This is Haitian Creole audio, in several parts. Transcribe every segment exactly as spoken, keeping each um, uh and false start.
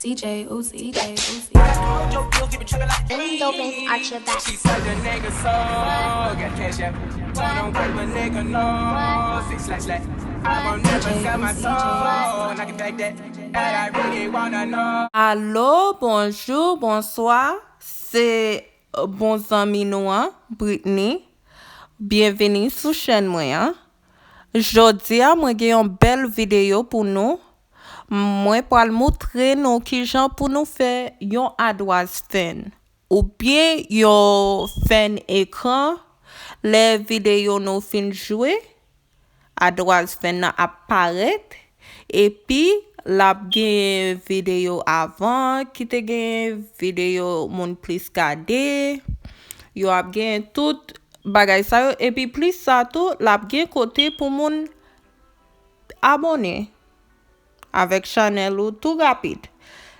D J Uzi, D J Uzi. Any dope ass arch your back. Alo, bonjou, bonswa. Se bon zanmi nou an, Britney. Byenvini sou chèn mwen an. Jodi a, mwen gen yon bèl videyo pou nou. Mwen pral moutre nou kijan pou nou fè yon adwaz fèn oubyen yon fèn ekran. Lè videyo nou fin jwe, adwaz fèn nan ap parèt, epi l ap gen videyo avan ki te gen videyo moun plis gade, yo ap gen tout bagay sa yo, epi plis sa tou, l ap gen kote pou moun abòne avèk chanèl ou tou rapid.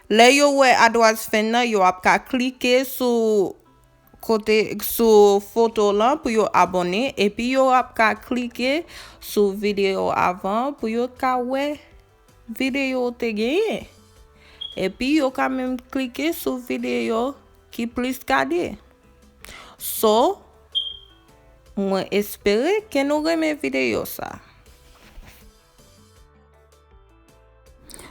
Lè yo wè adwaz fèn nan, yo ap ka klike sou kote, sou foto lan pou yo abòne, epi yo ap ka klike sou videyo avan pou yo ka wè videyo ou te genyen. Epi yo ka menm klike sou videyo ki plis gade. So, mwen espere ke nou renmen videyo sa.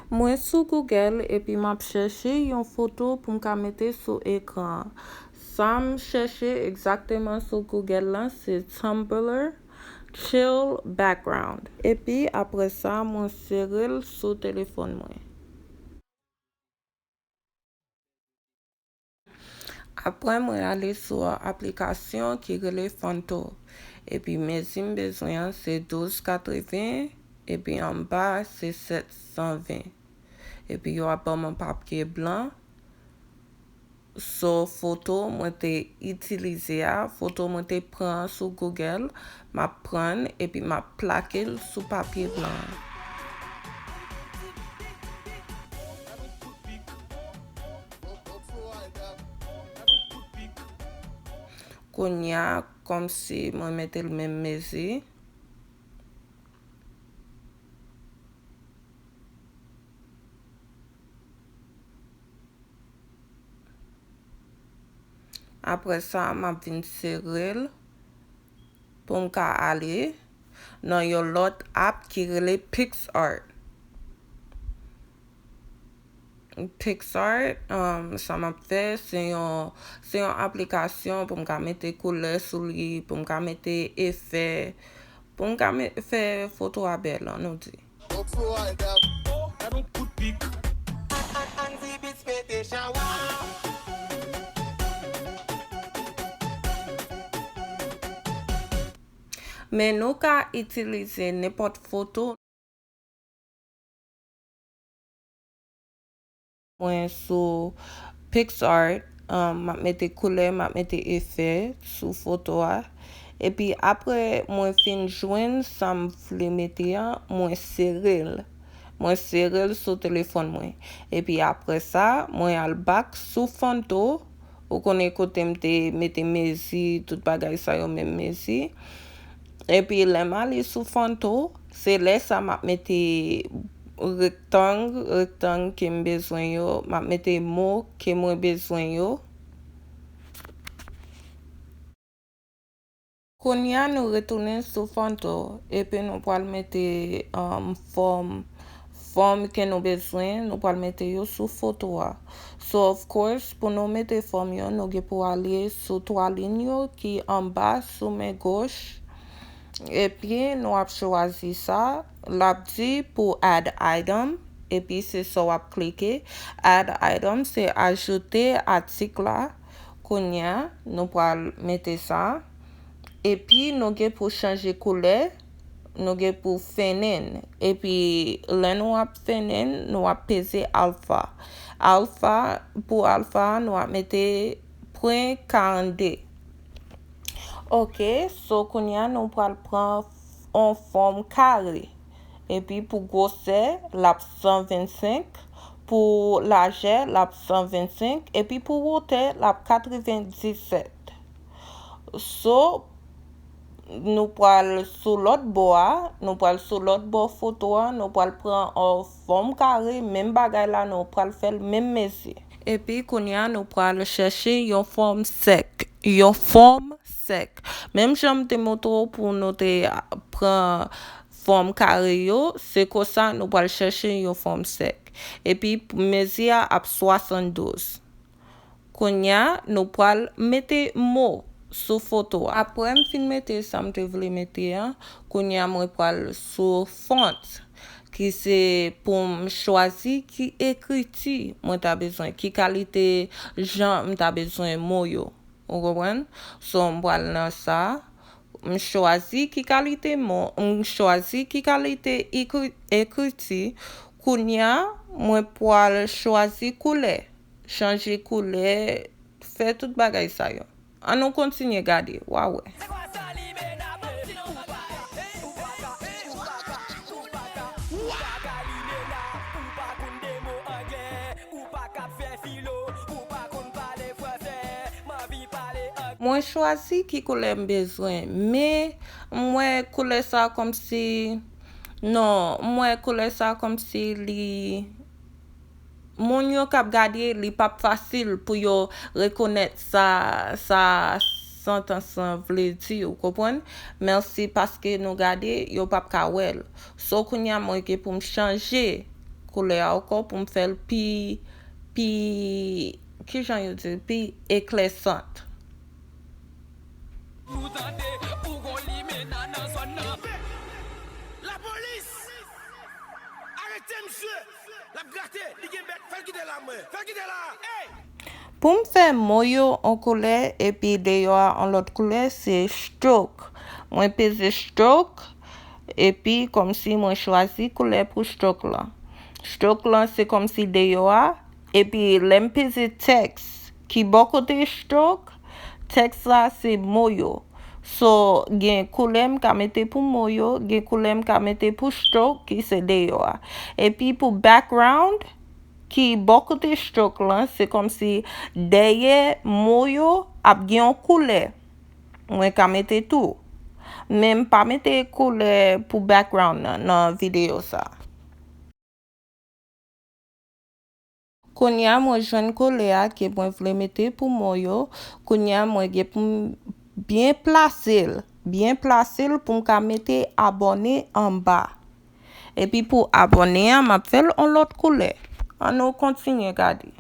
Mwen sou Google epi m ap chèche yon foto pou m ka mete sou ekran an. Sa m chèche egzakteman sou Google lan se Tumblr Chill Background. Epi apre sa, mwen sere l sou telefòn mwen. Apre mwen ale sou aplikasyon ki rele Phonto. Epi mezi m bezwen an se douz katreven, epi anba se sèt san ven. Epi yo ap ban mwen papye blan. So foto mwen te itilize a, foto mwen te pran sou Google, m ap pran l epi m ap plake l sou papye blan an. Kounye a, kòmsi mwen mete l menm mezi. Apre sa, m ap vin sere l pou m ka ale nan yon lòt app ki rele PicsArt. PicsArt, um, sa m ap fè, se yon, se yon aplikasyon pou m ka mete koulè sou li, pou m ka mete efè, pou m ka me-, fè foto a bèl, an nou di. Men nou ka itilize nenpòt foto. Mwen sou PicsArt, um, m ap mete koulè, m ap mete efè sou foto a. Epi apre mwen fin jwenn sa m vle mete an, mwen sere l. Mwen sere l sou telefòn mwen. Epi apre sa, mwen al back sou Phonto. Ou konnen kote m te mete mezi, tout bagay sa yo menm mezi. Epi lè m ale sou Phonto, se lè sa m ap mete rektang, rektang ke m bezwen yo, m ap mete mo ke mwen bezwen yo. Kounye a nou retounen sou Phonto, epi nou pral mete, um, fòm, fòm ke nou bezwen, nou pral mete yo sou foto a. So, of course, pou nou mete fòm yo, nou gen pou ale sou twa liy yo ki anba sou men goch. Epi, nou ap chwazi sa. L ap di pou add item. Epi, se sa w ap klike. Add item, se ajoute atik la. Kounye a, nou pral mete sa. Epi, nou gen pou chanje koulè. Nou gen pou fennen. Epi, lè nou ap fennen, nou ap peze alfa. Alfa, pou alfa, nou ap mete pwen karannde. Ok, so kounye a, nou pral pran on fòm kare. Epi, pou gwosè, l ap san vennsenk. Pou lajè, l ap san vennsenk. Epi, pou wotè, l ap katrevendisèt. So, Nou pral sou lòt bò a, nou pral sou lòt bò foto a, nou pral pran yon fòm kare, menm bagay la, nou pral fè l menm mezi. Epi kounye a, nou pral chèche yon fòm sèk. Yon fòm sèk. Menm jan m te montre w pou nou te pran fòm kare yo, se konsa nou pral chèche yon fòm sèk. Epi, mezi a ap swasanndouz. Kounye a, nou pral mete mo sou foto a. Apre m fin mete sa m te vle mete an, kounye a mwen pral sou font, ki se pou m chwazi ki ekriti mwen ta bezwen, ki kalite jan m ta bezwen mo yo. Ou konprann? So, m pral nan sa, m chwazi ki kalite mo, m chwazi ki kalite ekri-, ekriti. Kounye a, mwen pral chwazi koulè. Chanje koulè, fè tout bagay sa yo. An nou kontinye gade, w a wè. Mwen chwazi ki koulè m bezwen, men m wè koulè sa kòmsi, non, m wè koulè sa kòmsi li, moun yo k ap gade, li p ap fasil pou yo rekonèt sa, sa santans lan vle di, ou konprann? Mèsi paske nou gade, yo p ap ka wè l. So, kounye a, mwen gen pou m chanje koulè a ankò pou m fè l pi, pi, kijan yo di, pi eklèsant. Nou tande ou gon limena nan zòn nan. Lapolis! Arete misye! L ap grate, li gen bèt, fè l kite la, mwen. Fè l kite la! Ey! Pou m fè mo yo yon koulè epi deyò a yon lòt koulè, se stroke. Mwen peze stroke, epi kòmsi mwen chwazi koulè pou stroke lan. Stroke lan se kòmsi deyò a, epi lè m peze tèks ki bò kote stroke, tèks la se mo yo. So, gen koulè m ka mete pou mo yo, gen koulè m ka mete pou stroke ki se deyò a. Epi pou background, ki bò kote stroke lan, se kòmsi dèyè mo yo ap gen yon koulè. Mwen ka mete tou. Men m pa mete koulè pou background nan, nan videyo sa. Kounye a mwen jwenn koulè a ke mwen vle mete pou mo yo. Kounye a mwen gen pou m byen plase l. Byen plase l pou m ka mete abòne anba. Epi pou abòne a, m ap fè l yon lòt koulè. An nou kontinye gade.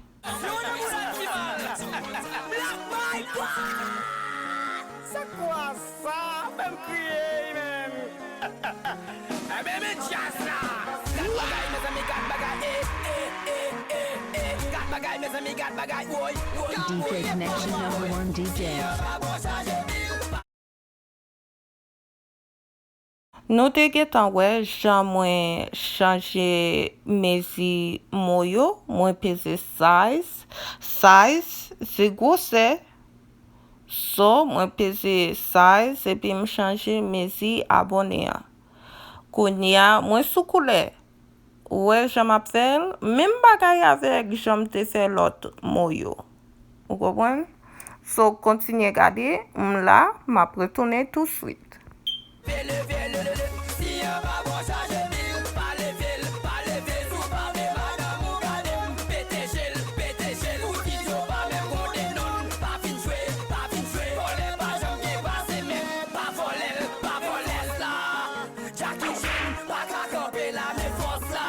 Sa kwa sa? Fè m kriye, man. Ebyen, men djaz la. Gad bagay, mezanmi, gad bagay. Eh, eh, eh, eh, eh. Gad bagay, mezanmi, gad bagay. Woy, woy, woy. D J Connection number one D J. Nou te gentan wè jan mwen chanje mezi mo yo. Mwen peze size. Size, se gwosè. So, mwen peze size epi m chanje mezi abòne an. Kounye a, mwen sou koulè. Ou wè jan m ap fè l? Menm bagay avèk jan m te fè lòt mo yo. Ou konprann? So, kontinye gade, m la, m ap retounen touswit. Jackie Chan pa ka kanpe la, men fòs la.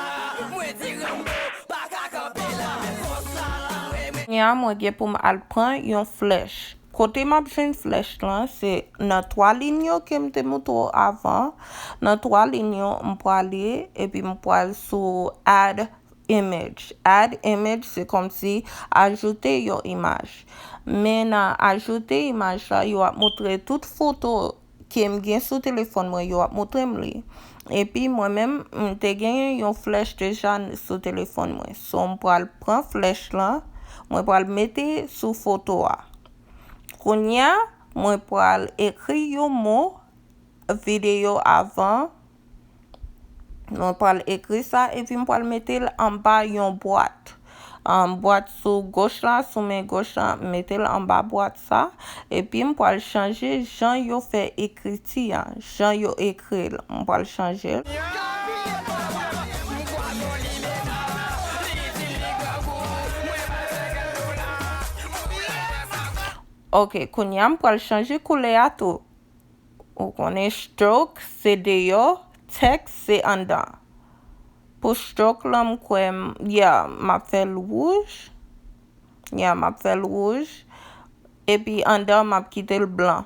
Mwen di Rambo pa ka kanpe la, men fòs la. Kounye a, mwen gen pou m al pran yon flèch. Kote m ap jwenn flèch lan, se nan twa liy yo ke m te montre w avan. Nan twa liy yo, m prale, epi m pral sou add image. Add image, se kòmsi ajoute yon imaj. Men nan ajoute imaj la, yo ap montre tout foto ke m gen sou telefòn mwen, yo ap montre m li. Epi mwen menm, m te genyen yon flèch deja sou telefòn mwen. So, m pral pran flèch lan, mwen pral mete sou foto a. Kounye a, mwen pral ekri yon mo, videyo avan, mwen pral ekri sa, epi m pral mete l anba yon bwat. um, bwat sou goch la, sou men goch la, m mete l anba bwat sa, epi m pral chanje jan yo fè ekriti a, jan yo ekri l, m pral chanje l. Ok, kounye a m pral chanje koulè a tou. Ou konnen stroke se deyò, text se anndan. Pou stroke lan, m kwè, m, yeah, m ap fè l wouj. Yeah, m ap fè l wouj. Epi anndan, m ap kite l blan.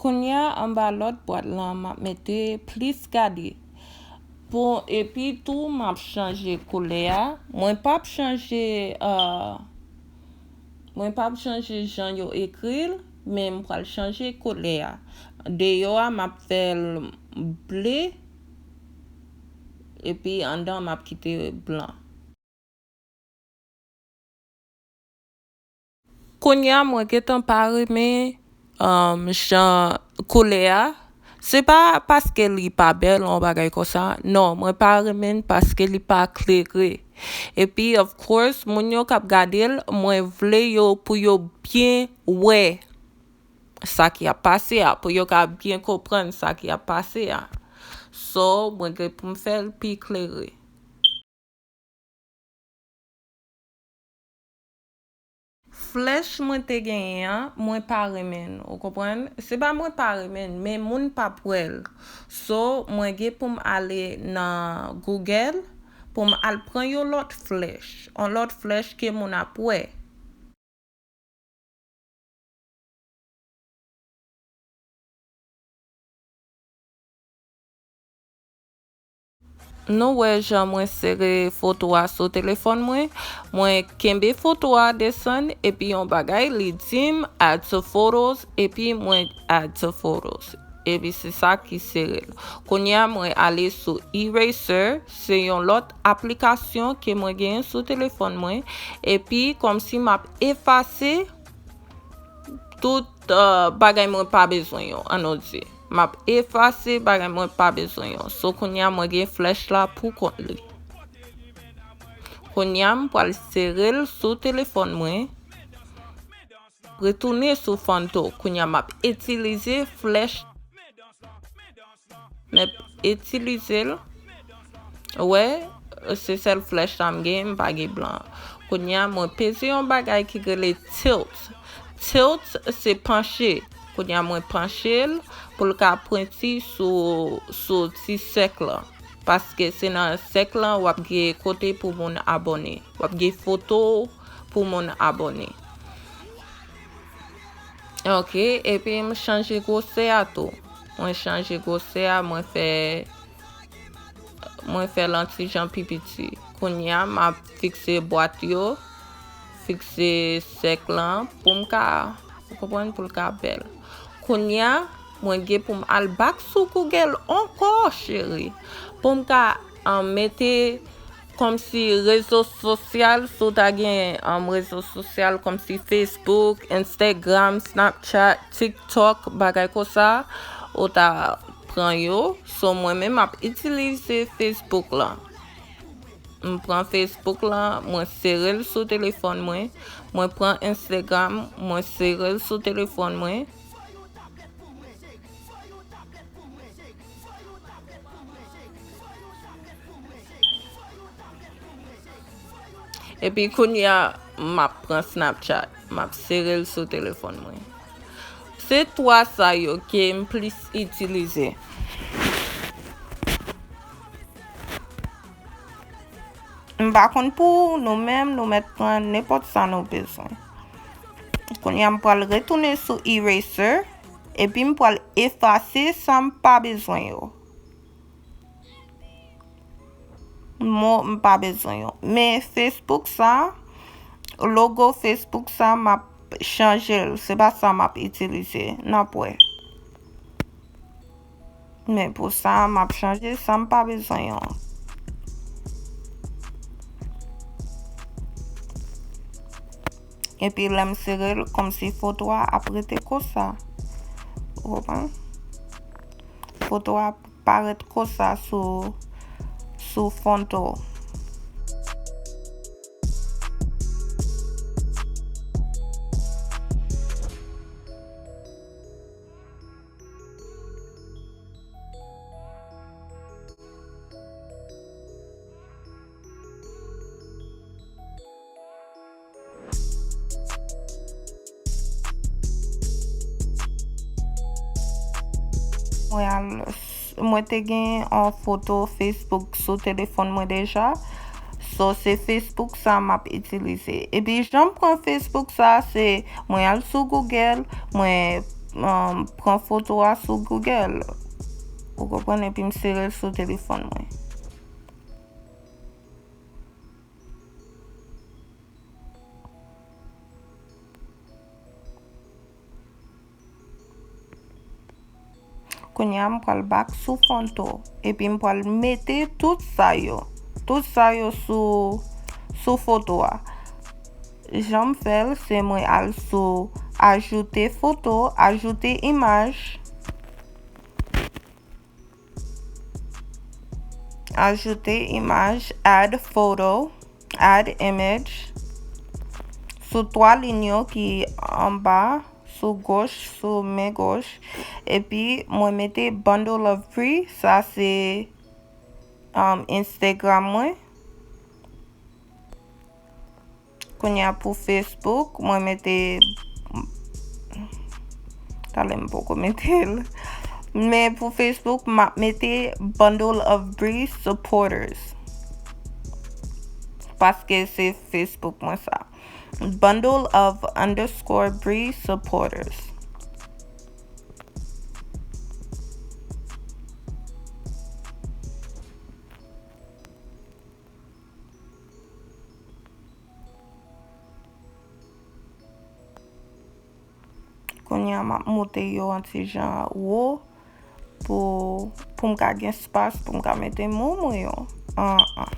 Kounye a, anba lòt bwat lan, m ap mete plis gade. Pou, epi tou, m ap chanje koulè a. Mwen p ap chanje, uh, mwen p ap chanje jan yo ekri l, men m pral chanje koulè a. Deyò a, m ap fè l ble, epi anndan, m ap kite blan. Kounye a, mwen gentan pa renmen, um, jan koulè a. Se pa paske li pa bèl, yon bagay konsa. Non, mwen pa renmen l paske li pa klere. Epi, of course, moun yo k ap gade l, mwen vle yo pou yo byen wè sa ki ap pase a, pou yo ka byen konprann sa ki ap pase a. So, mwen gen pou m fè l pi klere. Flèch mwen te genyen an, mwen pa renmen l, ou konprann? Se pa mwen pa renmen l, men moun p ap wè l. So, mwen gen pou m ale nan Google pou m al pran yon lòt flèch. Yon lòt flèch ke moun ap wè. Nou wè jan mwen sere foto a sou telefòn mwen. Mwen kenbe foto a desann, epi yon bagay li di m add to photos, epi mwen add to photos. Epi se sa ki sere l. Kounye a mwen ale sou Eraser, se yon lòt aplikasyon ke mwen genyen sou telefòn mwen, epi kòmsi m ap efase tout, uh, bagay mwen pa bezwen yo, ann nou di. M ap efase bagay mwen pa bezwen yo. So, kounye a, mwen gen flèch la pou kont li. Kounye a, m pral sere l sou telefòn mwen. Retounen sou Phonto. Kounye a, m ap itilize flèch. M ap itilize l. Ou wè, se sèl flèch la m gen, m pa gen blan. Kounye a, mwen peze yon bagay ki rele tilt. Tilt, se panche. Kounye a, mwen panche l pou l ka pwenti sou, sou ti sèk lan. Paske se nan sèk lan w ap gen kote pou moun abòne. W ap gen foto pou moun abòne. Ok, epi m chanje gwosè a tou. Mwen chanje gwosè a, mwen fè, mwen fè l yon ti jan pi piti. Kounye a, m ap fikse bwat yo, fikse sèk lan pou m ka, ou konprann, pou l ka bèl. Kounye a, mwen gen pou m al back sou Google ankò, cheri, pou m ka, um, mete kòmsi rezo sosyal, si w ta gen, um, rezo sosyal kòmsi Facebook, Instagram, Snapchat, TikTok, bagay konsa, ou ta pran yo. So, mwen menm, m ap itilize Facebook lan. M pran Facebook lan, mwen sere l sou telefòn mwen. Mwen pran Instagram, mwen sere l sou telefòn mwen. Epi kounye a, m ap pran Snapchat, m ap sere l sou telefòn mwen. Se twa sa yo ke m plis itilize. M pa konn pou nou menm, nou mèt pran nenpòt sa nou bezwen. Kounye a, m pral retounen sou Eraser, epi m pral efase sa m pa bezwen yo. Mo m pa bezwen yo. Men Facebook sa, logo Facebook sa, m ap chanje l. Se pa sa m ap itilize. N ap wè. Men pou sa, m ap chanje sa m pa bezwen yo. Epi lè m sere l, kòmsi foto a ap rete konsa. Ou konprann? Foto a parèt konsa sou, sou Fonto. Mwen al, mwen te gen yon foto Facebook sou telefòn mwen deja. So, se Facebook sa m ap itilize. Epi, jan m pran Facebook sa, se mwen al sou Google, mwen, um, pran foto a sou Google. Ou konprann? Epi m sere l sou telefòn mwen. Kounye a, m pral back sou Fonto. Epi m pral mete tout sa yo. Tout sa yo sou, sou foto a. Jan m fè l, se mwen al sou ajoute foto, ajoute imaj. Ajoute imaj, add photo, add image. Sou twa liy yo ki anba, sou goch, sou men goch. Epi, mwen mete Bundle of Bri, sa se, um, Instagram mwen. Kounye a pou Facebook, mwen mete, talè m poko mete l. Men pou Facebook, m ap mete Bundle of Bri Supporters. Paske se Facebook mwen sa. Bundle of underscore Bri Supporters. Kounye a, m ap moute yo yon ti jan wo pou, pou m ka gen espas, pou m ka mete mo mwen yo. An, an.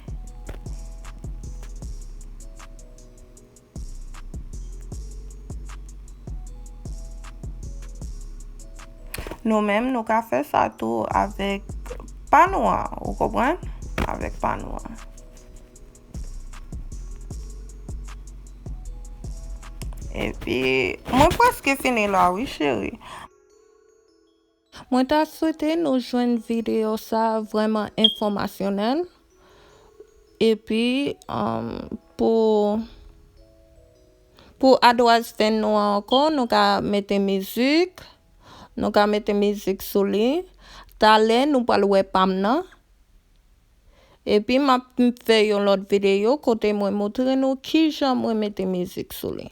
Nou menm, nou ka fè sa tou avèk pa nou an, ou konprann? Avèk pa nou an. Epi, mwen prèske fini la, wi, cheri. Mwen ta swete nou jwenn videyo sa vrèman enfòmasyonèl. Epi, um, pou, pou adwaz fen nou an ankò, nou ka mete mizik. Nou ka mete mizik sou li. Talè, nou pral wè pa m nan. Epi, m ap fè yon lòt videyo kote mwen montre nou kijan mwen mete mizik sou li.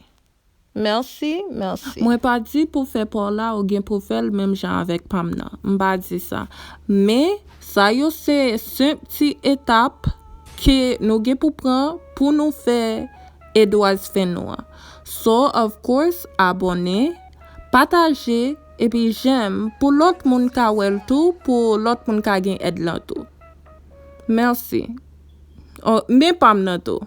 Mèsi, mèsi. Mwen pa di pou fè pa w la ou gen pou fè l menm jan avèk pa m nan. M pa di sa. Men, sa yo se senp ti etap ke nou gen pou pran pou nou fè edwaz fen nou an. So, of course, abòne, pataje, epi j'aime pou lòt moun ka wè l tou, pou lòt moun ka gen èd lan tou. Mèsi. Oh, men pa m nan tou.